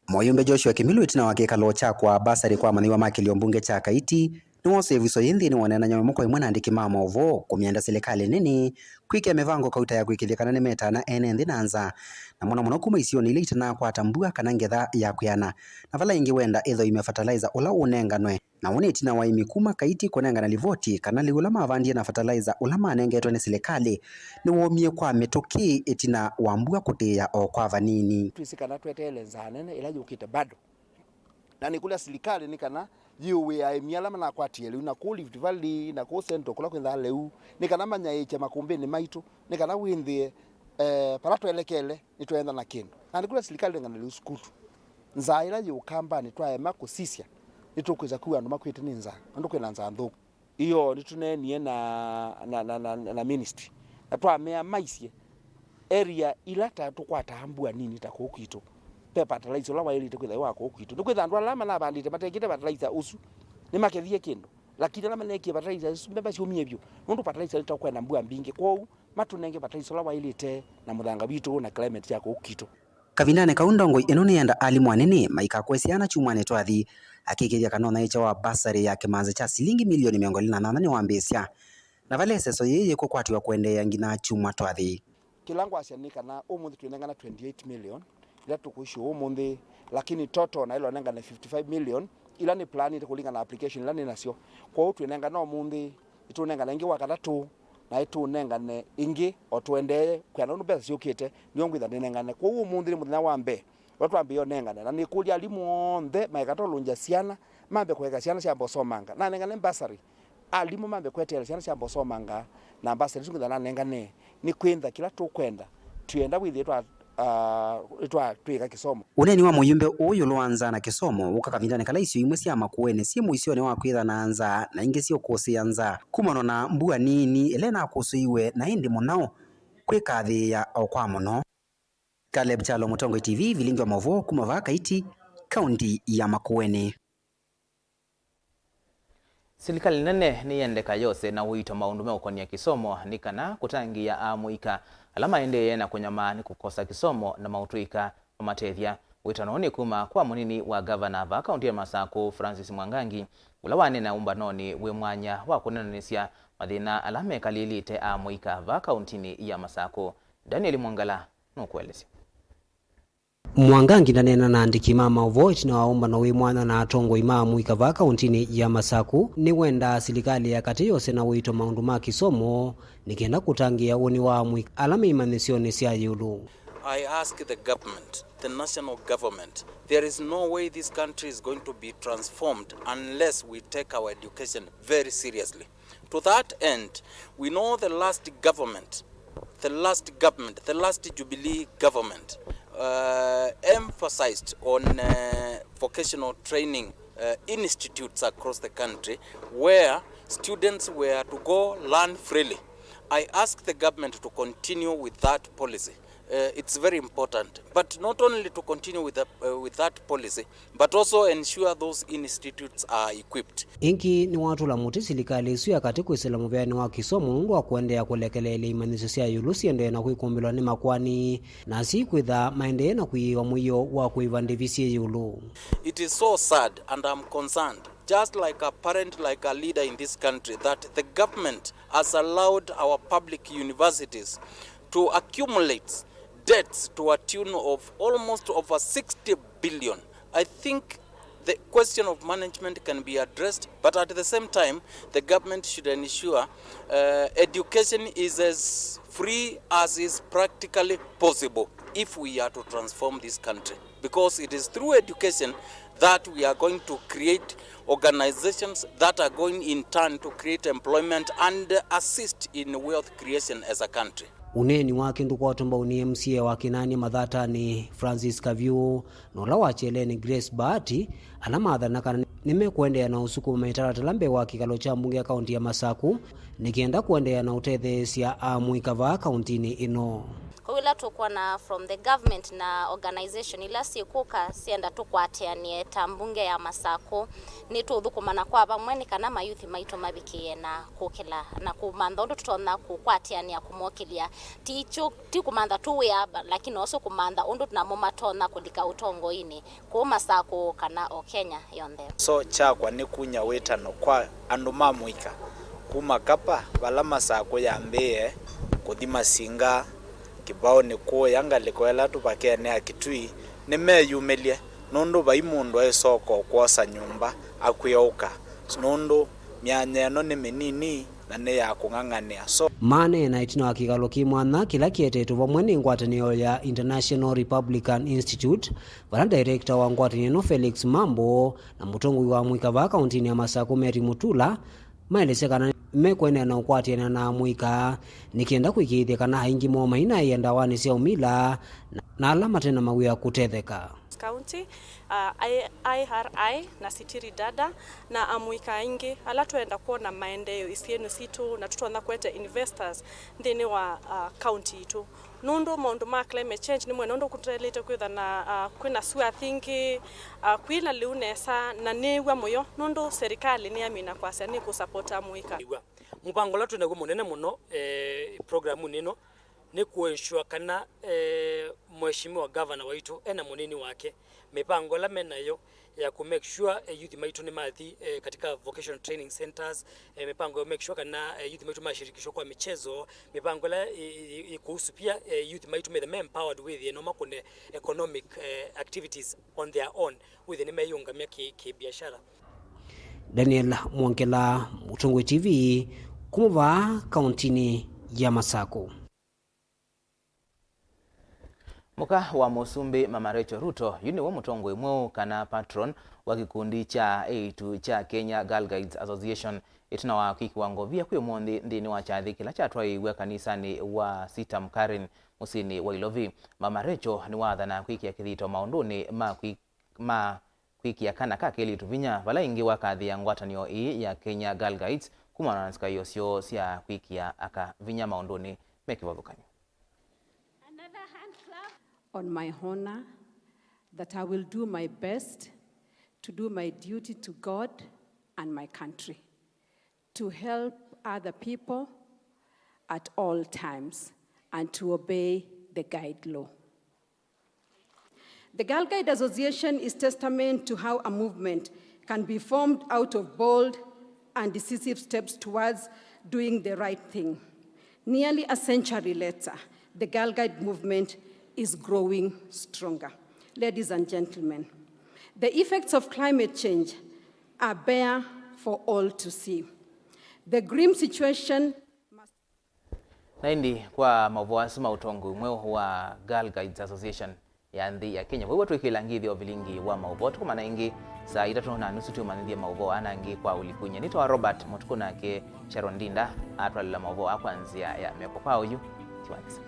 Mũyumbe Joshua Kimilu ĩtina wa kĩkalo kya kũaa bursary kwa amanyĩw'a ma kĩlio mbunge kya Kaiti, nĩwoosie ĩvuso yĩĩ nthĩnĩ wa ũneenany'a wa ĩmwe kwa ĩmwe na andĩki ma maũvoo kũmyenda silikalĩ nene kwĩkĩa mĩvango kauta ya kũĩkĩĩthya kana nĩmetana ene nthĩ na nza, na mũno mũno kuma isionĩ ila itanakwata mbua kana ngetha ya kwĩana, na vala ĩngĩ wenda ĩthũime fertilizer ũla ũnenganwe. Na ũũ nĩ ĩtina wa aĩmi kuma Kaiti kũnengana livoti kana lĩu ũla mavandie na fertilizer ũla manengetwe nĩ silikalĩ nĩwomie kwa mĩtũkĩ ĩtina wa mbua kũtĩĩa o kwa vanini. Twĩsĩ kana tweteele nzaa nene ĩla yũkĩte bado. Na nĩkũlya silikalĩ nĩ kana yĩũĩe aĩmi ala manakwatie lĩu na kũu Rift Valley na kũu Central kũla kwĩnthaa lĩu, nĩ kana manyaĩĩkye makũmbĩnĩ maitũ, nĩ kana wĩnthĩe, eh, vala twelekele nĩtweenda na kĩndũ. Na nĩkũlya silikalĩ ĩnengane lĩu sukulu. Nzaa ĩla yĩ Ũkambanĩ twaema kũsisya, nĩtũkwĩsa kwĩw'a andũ makw'ĩte nĩ nzaa, nũndũ kwĩna nzaa nthũku. Ĩoo, nĩtũneenie na, na, na, na, na ministry, na twamea maisye area ila ta tũkwataa mbua nini ta kũu kwitũ, ve fertilizer ũla waĩlĩte kwĩthwa wĩ wa kũu kwitũ. Nĩkwĩthwa andũ ala manavandĩte matekĩte fertilizer ũsu nĩmakethie kĩndũ, lakini ala maneekie fertilizer ĩsu mbemba syũmie vyũ, nũndũ fertilizer nĩtaũkwenda mbua mbingĩ. Kwoou matũnenge fertilizer ũla waĩlĩte na mũthanga witũ na climate ya kũu kwitũ. Kavindanĩ kau, ndongoi ĩno nĩyenda alimũ anene maikakũe syana kyumwanĩ twathi, akĩĩkĩĩthya kana ũnyaĩĩkya wa bursary ya kĩmanza kya silingi milioni mĩongo ĩlĩ na nyanya nĩwambĩĩsya, na vala ĩseso yĩĩ yĩkũkwatĩwa kũendeea nginya kyumwa twathi. Kĩla ngwasya nĩ kana ũmũnthĩ twĩnengana twenty-eight million ila tũkũishyũa ũmũnthĩ, lakini total naĩlwa nengane fifty-five million ila nĩplanĩte kũlingana na application ila nĩ nasyo. Kwoou twĩnengana ũmũnthĩ, nĩtũũnengana ĩngĩ Wakatatũ, na ĩtũũnengane ĩngĩ o tũendee kwĩana ũndũ mbesa syũkĩte, nĩyo ngwĩtha nĩnengane. Kwoou ũmũnthĩ nĩ mũthenya wa mbee ũla twambĩĩe ũnengane, na nĩkũlya alimũ onthe maikatolũngya syana, mambe kũeka syana syamba ũsomanga. Nanengane bursary, alimũ mambe kweteela syana syamba ũsomanga, na bursary ĩsu ngwĩtha nanengane, nĩ kwĩntha kĩla tũkwenda, twĩenda wĩthĩe twa, ah, twa, twĩka kĩsomo. Ũneeni wa mũyumbe ũũ ĩũlũ wa nzaa na kĩsomo wũka kavindanĩ kala isio imwe sya Makueni syĩ mũisyonĩ wa kwĩtha na nzaa na ingĩ syĩũkũsĩĩa nzaa kumanwa na mbua nini ĩla ĩnakũsĩiwe na ĩndĩ mũnyao kwĩkathĩĩa o kwa mũno. Caleb Kyalo, Mũtongoi T V, vilingi wa maũvoo kuma vaa Kaiti, kaunti ya Makueni. Silikalĩ nene nĩyendeka yose na ũito maũndũ meũkonĩa kĩsomo nĩ kana kũtangĩĩa amũika ala maendeeye na kũnyamaa nĩ kũkosa kĩsomo na maũtũĩka mamatethya. Wĩtano ũũ nĩ kuma kwa mũnini wa ngavana vaa kaunti ya Masakũ, Francis Mwangangi, ũla waneena ũmbanonĩ wĩ mwanya wa kũnenanĩsya mathĩna ala mekalĩlĩte amũika vaa kauntinĩ ya Masakũ. Daniel Mwangala nũkũelesya. Mwangangi ndaneena na andĩki ma maũvoo ĩtina wa ũmbano wĩ mwanya na atongoi ma amũika vaa kauntinĩ ya Masakũ. Nĩwendaa silikalĩ ya katĩ yose na ũito maũndũ ma kĩsomo nĩ kenda kũtangĩĩa ũnĩ wa amũika ala me imanyĩsyonĩ sya ĩũlũ. I ask the government, the national government, there is no way this country is going to be transformed unless we take our education very seriously. To that end, we know the last government, the last government, the last Jubilee government, uh, emphasized on uh, vocational training uh, institutes across the country where students were to go learn freely. I ask the government to continue with that policy. Uh, it's very important, but not only to continue with, the, uh, with that policy, but also ensure those institutes are equipped. Ĩngĩ nĩwatũla mũtĩ silikalĩ ĩsu ya katĩ kwĩsĩla mũvĩanĩ wa kĩsomo nũndũ wa kũendeea kũlekeleelya imanyĩsyo sya ĩũlũ siendee na kwĩkũmbĩlwa nĩ makoani, na sikwĩtha maendee na kũiĩwa mũio wa kũĩva ndĩvi syĩ ĩũlũ. It is so sad and I'm concerned, just like a parent, like a leader in this country, that the government has allowed our public universities to accumulate debts to a tune of almost over sixty billion. I think the question of management can be addressed, but at the same time, the government should ensure uh, education is as free as is practically possible if we are to transform this country, because it is through education that we are going to create organizations that are going in turn to create employment and assist in wealth creation as a country. Ũneeni wake ndũkwatwa mbau nĩ M C A wa Kĩnani Mathatanĩ, Francis Kavyũ, na ũla wa Kyeleni, Grace Bahati, ala mathana kana nĩmekũendeea na ũsukuma mĩtalatala mbee wa kĩkalo kya mbunge ya kaunti ya Masaku, nĩ kenda kũendeea na ũtetheesya amũika vaa kauntinĩ ĩno. Kwoou ĩla tũkwona from the government na organization ila syĩkũka syenda tũkwatĩanĩe ta mbunge ya Masaku, nĩtũũthũkũma na kwa vamwe nĩ kana mayuthi maitũ mavikĩe na kũkĩla na kũmantha ũndũ tũtonya kũkwatĩanĩa kũmokĩlya. Ti kyu, ti kũmantha tu wĩa, lakini also kũmantha ũndũ namo matonya kũlika ũtongoinĩ kũu Masaku kana o Kenya yonthe. So kyakwa nĩ kunya wĩtano kwa andũ ma mũika kuma Kapa vala Masaku yambĩĩe kũthi Masinga, Kĩvaũnĩ kũũya ngalĩko ĩla tũvakeene ya Kitui, nĩmeyumĩlye nũndũ vai mũndũ aĩsoka o kwosa nyũmba akw'ĩũka, nũndũ myanya ĩno nĩ mĩnini na nĩ ya kũng'ang'anĩa. So. Maneena ĩtina wa kĩkalo kĩ mwanya kĩla kĩetetwe vamwe nĩ ngwatanĩo ya International Republican Institute, vala director wa ngwatanĩo ĩno Felix Mambo na mũtongoi wa mũika vaa kauntinĩ ya Masaku Mary Mutula maelesya kana nĩmekũendeea na ũkwatĩanĩa na amũika nĩ kenda kũĩkĩĩthya kana aingĩ moo mainaĩa ndawanĩ sya ũmila na, na ala mate na mawĩa kũtetheka. County, uh, I R I na Sitiri Dada na amũika aingĩ ala twenda kwona maendeeo isiĩnĩ sitũ na tũtonya kũete investors nthĩnĩ wa, uh, county itũ. Nũndũ maũndũ ma climate change nĩmwene ũndũ kũtaĩlĩte kwĩtha na, uh, kwĩna sua thingĩ, uh, kwĩna lĩu nesa, na nĩw'a mũyo nũndũ serikali nĩyamina kwasya nĩkũsapota amũika. Mũvango ũla twĩ naw'o mũnene mũno, eh, programunĩ ĩno nĩ kũensure kana, eh, Mheshimiwa Governor waitũ ena mũnini wake, mĩvango ĩla menayo ya ku make sure, eh, youth maitũ nĩmathi, eh, katika vocational training centers, eh, mĩvango ya make sure kana, eh, youth maitũ mashirikishwa kwa michezo, mĩvango ĩla ĩ, ĩ, ĩ kuhusu pia, eh, youth maitũ methe me empowered wĩthĩe no makũne economic, eh, activities on their own, wĩthĩe nĩmeyĩũngamya kĩ, kĩ biashara. Daniel Mwongela, Mũtongoi T V, kuma vaa kauntinĩ ya Masaku. Mũka wa Mũsumbĩ Mama Rachel Ruto, yu nĩwe mũtongoi mweũ kana patron wa kĩkundi kya eĩtu kya Kenya Girl Guides Association, ĩtina wa kwĩkĩwa ngovia kwĩ ũmũnthĩ nthĩnĩ wa kyathĩ kĩla kyatwaĩĩw'e kanisanĩ wa Sitam Karen mũsyĩnĩ wa Ilovi. Mama Rachel nĩwaathana kwĩkĩa kĩthito maũndũnĩ ma kwĩ-, ma kwĩkĩa kana ka kelĩtu vinya, vala ĩngĩ wakathĩa ngwatanĩo ĩĩ ya Kenya Girl Guides kumana na sikaĩo syoo sya kwĩkĩa aka vinya maũndũnĩ me kĩvathũkany'o. Another hand clap. On my honor that I will do my best to do my duty to God and my country, to help other people at all times, and to obey the guide law. The Girl Guide Association is testament to how a movement can be formed out of bold and decisive steps towards doing the right thing. Nearly a century later, the Girl Guide movement is growing stronger. Ladies and gentlemen, the effects of climate change are bare for all to see. The grim situation must Na ĩndĩ kwa maũvoo asu ma ũtongoi mweũ wa Girl Guides Association ya nthĩ ya Kenya, vau twĩkĩla ngĩthĩ o vilingi wa maũvoo. Tũkomana ĩngĩ saa itatũ na nusu tũmanyĩthye maũvoo ana angĩ kwa ũliku. Nyie nĩtawa Robert Mũtukũ, nake Sharon Ndinda atwalĩla maũvoo aa kwa nzĩa ya meko. Kwa oyu, tiwa nesa.